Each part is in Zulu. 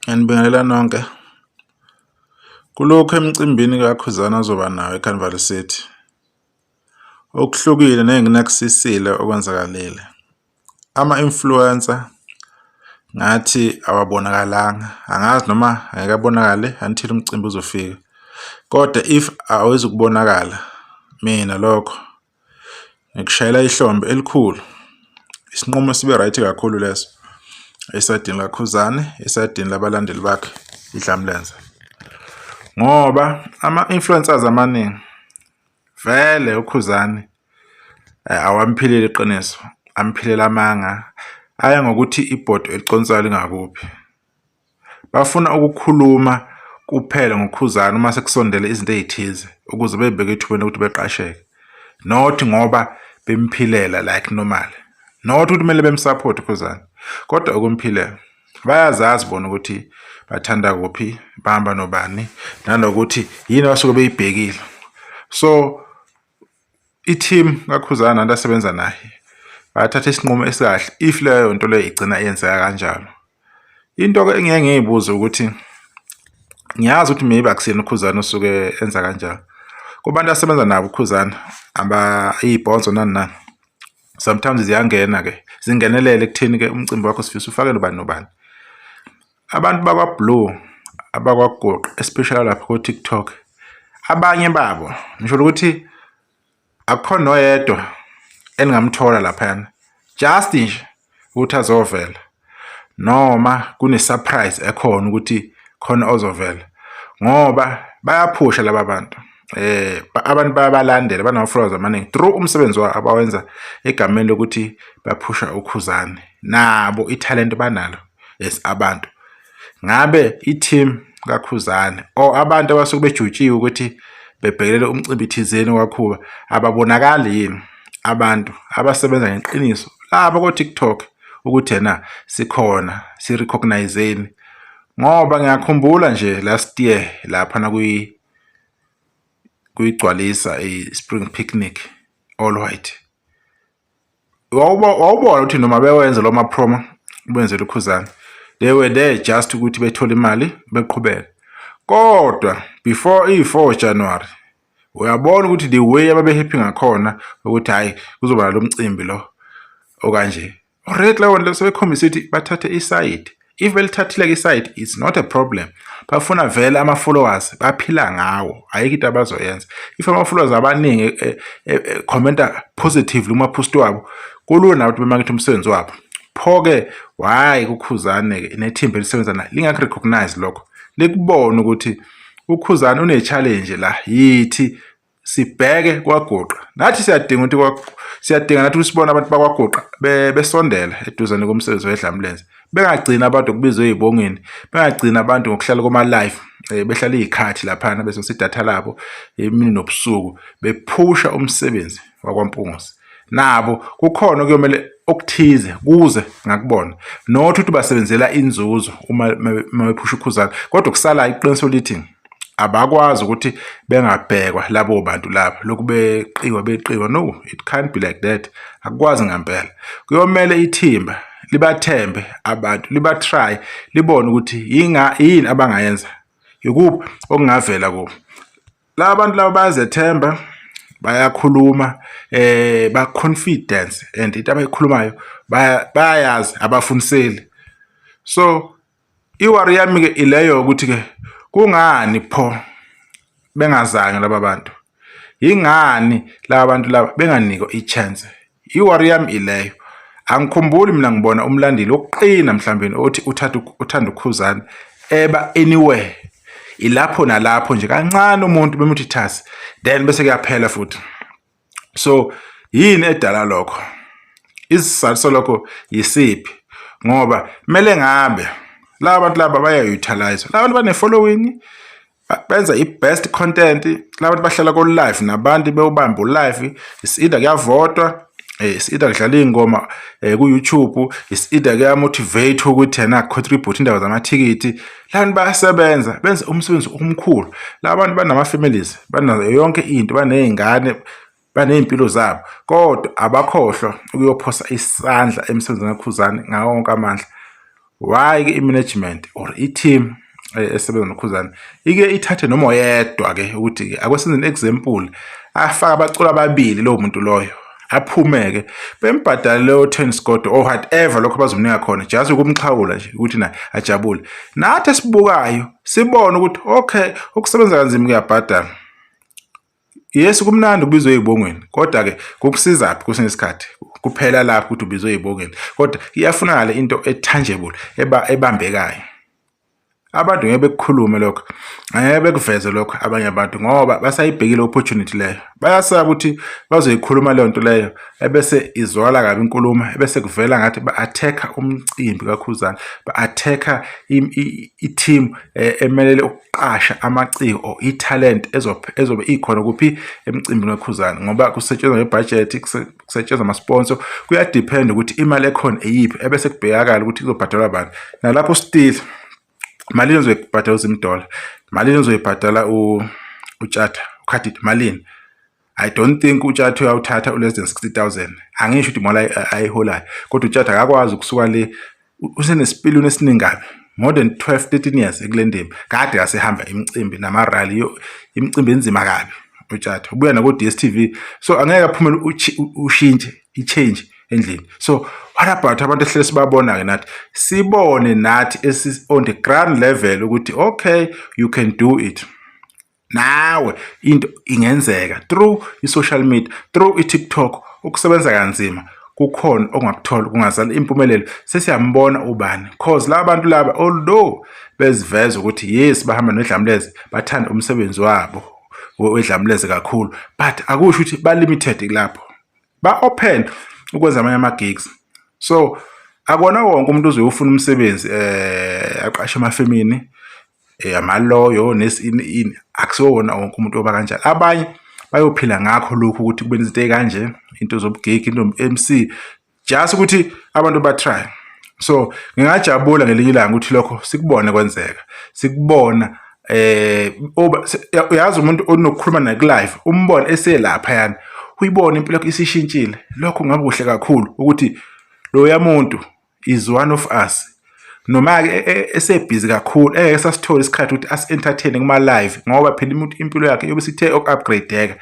Ngiyanibingelela nonke. Kulokhu emcimbini kaKhuzani azoba nawo eCarnival City, okuhlukile nenginakisisile okwenzakalile. Ama-influencer ngathi awabonakalanga, angazi noma angeke abonakale until umcimbi uzofika, kodwa if awezukubonakala mina lokho ngikushayela ihlombe elikhulu. Isinqumo sibe right kakhulu leso esayidini likaKhuzani, esayidini labalandeli bakhe iDlamlenze. Ngoba ama-influencers amaningi vele uKhuzani awamphileli iqiniso, amphilela amanga, aya ngokuthi ibhodo eliconsayo lingakuphi. Bafuna ukukhuluma kuphela ngoKhuzani uma sekusondele izinto ey'thize ukuze bey'beke ethubeni lokuthi beqasheke, not ngoba bemphilela like normal, not ukuthi kumele bemsaphothe uKhuzani kodwa ukumphilela. Bayazazi bona ukuthi bathanda kuphi, bahamba nobani nanokuthi yini abasuke beyibhekile. So i-team kaKhuzani nabantu asebenza naye bathatha isinqumo esikahle if leyo nto leyo igcina yenzeka kanjalo. Into-ke engiye ngiy'buze ukuthi ngiyazi ukuthi maybe akusiyena uKhuzani osuke enza kanjalo. Kubantu asebenza nabo uKhuzani iy'bhonzo nani nani, sometimes ziyangena-ke zingenelele ekutheni-ke umcimbi wakho sifisa ufake nobani nobani. Abantu bakwa-Blue abakwaGuqa especially lapha ko-TikTok, abanye babo ngisho ukuthi akukho noyedwa eningamthola laphayana just nje ukuthi azovela noma kune-surprise ekhona ukuthi khona ozovela ngoba bayaphusha laba bantu abantu bayabalandela banama-followers amaningi through umsebenzi wabo abawenza egameni lokuthi baphusha uKhuzani nabo ithalente banalo as abantu. Ngabe i-team kaKhuzani or abantu abasuke bejutshiwe ukuthi bebhekelele umcimbi thizeni wakhuba ababonakali yini abantu abasebenza ngeqiniso laba ko-TikTok ukuthi ena sikhona si-recognise-ni ngoba ngiyakhumbula nje last year laphana kuyigcwalisa i-spring picnic all white. Wawubona ukuthi noma bewenza lo ma-promo benzela uKhuzani they were there just ukuthi bethole imali beqhubeke. Kodwa before i-4 January uyabona ukuthi the way ababe-happy ngakhona ukuthi hhayi kuzoba nalo mcimbi lo okanje. Already leyo nto sebekhombisa ukuthi bathathe isayidi. If belithathile-ke isayidi it's not a problem. Bafuna vele ama-followers baphila ngawo ayikho into abazoyenza. If ama-followers abaningi commenta positively kuma-post wabo kulula nabo ukuthi bemakethe umsebenzi wabo. Pho-ke why kuKhuzani-ke nethimba elisebenza naye lingaku-recognise lokho likubone ukuthi uKhuzani une-challenge la yithi sibheke kwaGuqa. Nathi siyadinga ukuthi siyadinga nathi ukuthi sibone abantu bakwaGuqa besondela eduzane komsebenzi weDlamlenze. Bengagcini abantu ngokubizwa ey'bongweni, bengagcini abantu ngokuhlala kuma-live behlala iy'khathi laphana besebenzisa idatha labo imini nobusuku bephusha umsebenzi wakwaMpungose. Nabo kukhona okuyomele okuthize kuze ngakubona not ukuthi basebenzela inzuzo uma bephusha uKhuzani kodwa kusala iqiniso lithi abakwazi ukuthi bengabhekwa labo bantu laba lokhu beqiwa beqiwa no it can't be like that akukwazi ngempela kuyomele ithimba libathembe abantu liba-try libone ukuthi yini abangayenza ikuphi okungavela kubo. Laba bantu laba bayazethemba bayakhuluma ba confidence and into abayikhulumayo bayayazi abafuniseli. So i-worry yami-ke ileyo ukuthi-ke kungani pho bengazange laba bantu? Yingani laba bantu laba benganikwa i-chance? I-worry yami ileyo. Angikhumbuli mina ngibona umlandeli wokuqina mhlawumbe othi uthatha uthanda uKhuzani eba anywhere ilapho nalapho nje kancane umuntu bemuthi thasi then bese kuyaphela futhi. So yini edala lokho? Isizathu salokho yisiphi? Ngoba kumele ngabe laba bantu laba baya-utilize laba bantu bane-following benza i-best content laba bantu bahlala ko-live nabantu bewubambe u-live is either kuyavotwa is either kudlala iy'ngoma ku-YouTube is either kuya-motivate ukuthi yena contribute indaba zamathikithi laba bayasebenza benza umsebenzi omkhulu laba bantu banama-families banayo yonke into baney'ngane baney'mpilo zabo kodwa abakhohlwa ukuyophosa isandla emsebenzini kaKhuzani ngawo wonke amandla. Why-ke i-management or i-team esebenza noKhuzani ike ithathe noma oyedwa-ke ukuthi-ke akwesenze example afake abaculi ababili lowo muntu loyo aphume-ke bembhadale leyo 10 scodo or whatever lokho abazomnika khona just ukumxhawula nje ukuthi naye ajabule. Nathi esibukayo sibone ukuthi okay, ukusebenza kanzima kuyabhadala. Yes, kumnandi ukubizwa ey'bongweni, kodwa-ke kukusizaphi kwesinye isikhathi? Kuphela lapho ukuthi ubizwe ey'bongweni, kodwa iyafunakala into e-tangible, ebambekayo. Abantu ngeke bekukhulume lokho, angeke bekuveze lokho abanye abantu ngoba basayibhekile opportunity leyo. Bayasaba ukuthi bazoyikhuluma leyo nto leyo ebese izwakala kabi inkulumo, ebese kuvela ngathi ba-attack-a umcimbi kaKhuzani, ba-attack-a i-team emelele ukuqasha amaciko or ithalente ezobe ikhona kuphi emcimbini weKhuzani, ngoba kusetshenzwa ngebhajethi, kusetshenzwa ama-sponsor, kuyadiphenda ukuthi imali ekhona eyiphi, ebese kubhekakala ukuthi kuzobhadalwa bani. Nalapho still malini ozoyibhadala uZimdollar, malini ozoyibhadala uTshatha, uKhadidi, malini? I don't think uTshatha uyawuthatha u-less than 60,000. Angisho ukuthi imali ayiholayo, kodwa uTshatha akakwazi ukusuka le, usenesipiliyoni esiningi kabi, more than 12 13 years ekule ndima, kade kasehamba imicimbi nama-rally, imicimbi enzima kabi. uTshatha ubuya nako-DStv, so angeke aphumele ushintshe i-change endlini. So what about abantu esihlele sibabona-ke nathi, sibone nathi esi on the ground level ukuthi okay, you can do it nawe, into ingenzeka through i-social media, through i-TikTok. Ukusebenza kanzima kukhona ongakuthola kungazala impumelelo. Sesiyambona ubani, cause laba bantu laba, although beziveza ukuthi yes, bahamba noDlamleze, bathanda umsebenzi wabo wedlamleze kakhulu, but akusho ukuthi ba-limited lapho, ba-open ukwenza amanye ama-gigs. So akona wonke umuntu ozoyofuna umsebenzi aqashe emafemini amaloyo ini ini, akusiwona wonke umuntu oba kanjalo. Abanye bayophila ngakho lokhu ukuthi kube nezinto ey'kanje, into zobugigi, into MC, just ukuthi abantu ba-try. So ngingajabula ngelinye ilanga ukuthi lokho sikubone kwenzeka, sikubona uyazi umuntu onokukhuluma naye ku-live, umbone eselapha yani, uyibone impilo yakho isishintshile. Lokho kungaba kuhle kakhulu ukuthi loya muntu is one of us, noma-ke esebhizi kakhulu engeke sasithola isikhathi ukuthi asi-entertain kuma-live, ngoba phela umuntu impilo yakhe yobe sithe uku-upgrade-eka.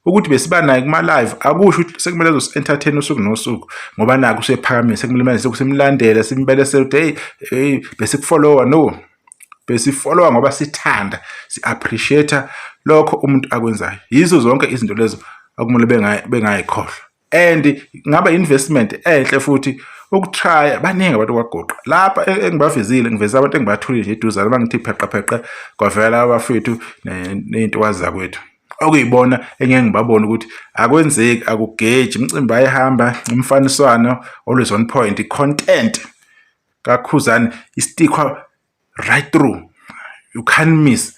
Ukuthi besiba naye kuma-live akusho ukuthi sekumele azosi-entertain usuku nosuku, ngoba nakho usephakamile, sekumele manje sekusimlandela simbelesele ukuthi hey, hey, besikufollowa. No, besifollowa ngoba sithanda, si-appreciate lokho umuntu akwenzayo. Yizo zonke izinto lezo akumele bengayikhohlwa, and ngaba investment enhle futhi ukutry. Baningi abantu kwagoqa lapha engibavezile, ngiveze abantu engibathulile nje eduzane, bangithi pheqa pheqa kwavela abafethu ney'ntokazi zakwethu okuyibona engeke ngibabone ukuthi akwenzeki, akugeji imicimbi ayihamba, umfaniswano always on point, content kaKhuzani istikwa right through, you can't miss.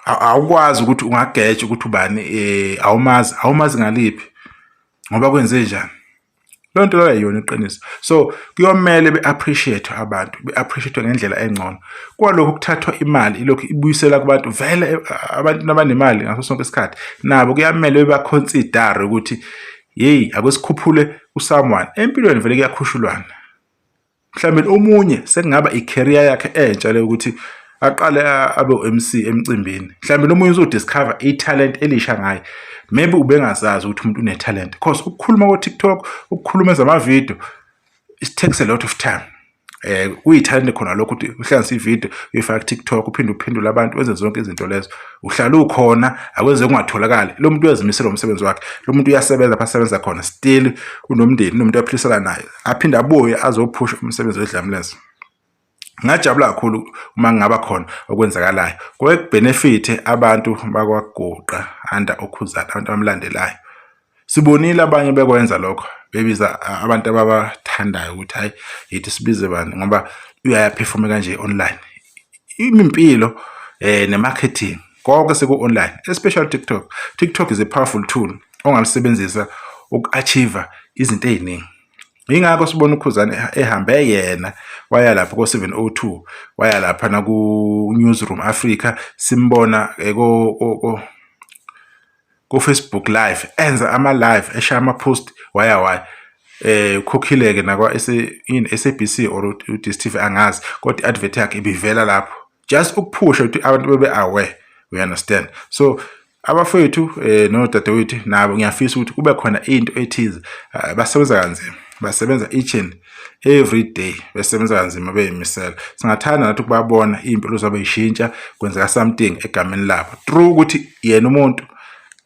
Awukwazi ukuthi ungageja ukuthi ubani awumazi, awumazi ngaliphi, ngoba kwenze njani leyo nto leyo ayiyona iqiniso. So kuyomele be-appreciate abantu, be-appreciate ngendlela engcono kwalokhu kuthathwa imali ilokhu ibuyisela kubantu. Vele abantu abanemali ngaso sonke isikhathi nabo kuyamele bebaconsider ukuthi hey, ake sikhuphule usomeone empilweni, vele kuyakhushulwana. Mhlawumbe omunye sekungaba i-career yakhe entsha le ukuthi aqale abe u-MC emcimbini. Mhlawumbe nomunye uzodiscover i-talent elisha ngaye, maybe ubengazazi ukuthi umuntu une-talent, because ukukhuluma ko-TikTok, ukukhuluma ezamavidiyo, it takes a lot of time. Kuyithalente khona lokho ukuthi uhlanganise ividiyo, uyifake ku-TikTok, uphinde uphendule abantu, wenze zonke izinto lezo, uhlala ukhona, akwenzeki ungatholakali. Lo muntu uyazimisela ngomsebenzi wakhe, lo muntu uyasebenza lapho asebenza khona, still unomndeni, unomuntu aphilisana naye, aphinde abuye azophusha umsebenzi wedlamleze. Ngingajabula kakhulu uma kungaba khona okwenzakalayo kuke kubenefithe abantu bakwaGuqa under uKhuzani, abantu abamlandelayo. Sibonile abanye bekwenza lokho, bebiza abantu ababathandayo ukuthi hayi, yithi sibize bani ngoba uyayaperforma kanje online. Imimpilo ne-marketing konke seku-online, especially TikTok. TikTok is a powerful tool ongalisebenzisa uku-achieve izinto ey'ningi. Yingakho sibona uKhuzani ehambe yena waya lapha ko-702, waya lapha naku-Newsroom Africa, simbona ko-Facebook Live enza ama-live, eshaya ama-post, waya waya. Ukhokhile-ke nakwa yini SABC or u-DStv angazi, kodwa i-advert yakhe ibivela lapho just ukuphusha ukuthi abantu bebe aware, we understand. So abafowethu nodadewethu nabo ngiyafisa ukuthi kube khona into ethize. Basebenza kanzima, basebenza each and every day, besebenza kanzima beyimisela. Singathanda nathi ukubabona iy'mpilo zabo y'shintsha, kwenzeka something egameni labo through ukuthi yena umuntu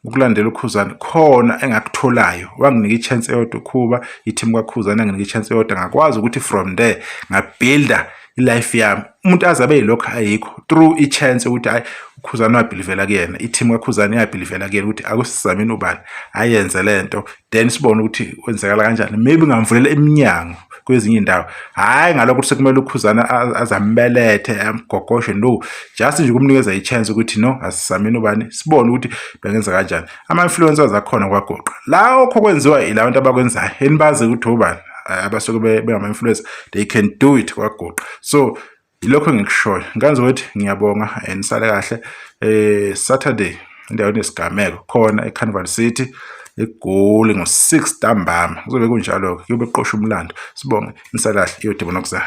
ukulandela uKhuzani khona engakutholayo. Wanginika i-chance eyodwa uKhuba, i-team kaKhuzani yanginika i-chance eyodwa, ngakwazi ukuthi from there ngabuilda i-life yami. Umuntu aze abe yilokho ayikho through i-chance ukuthi hayi, uKhuzani wabelievela kuyena, i-team kaKhuzani yabelievela kuyena ukuthi akusizameni ubani ayenze lento, then sibone ukuthi kwenzakala kanjani, maybe ngamvulela iminyango kwezinye iy'ndawo. Hhayi ngalokho ukuthi sekumele uKhuzani azambelethe amgogoshe, no, just nje ukumnikeza i-chance ukuthi no, asizameni ubani sibone ukuthi bengenza kanjani. Ama-influencers akhona kwagoqa lokho kwenziwa yila bantu abakwenzayo enibazi ukuthi obani abasuke bengama-influencer, they can do it kwagoqa. So yilokho engikushoyo nganze ukuthi ngiyabonga, nisale kahle. Saturday endaweni yesigameko khona eCarnival City eGoli ngo-6 ntambama kuzobe kunjalo-ke, kuyobe kuqoshwa umlando. Sibonge, nisale kahle, iyodibana okuzayo.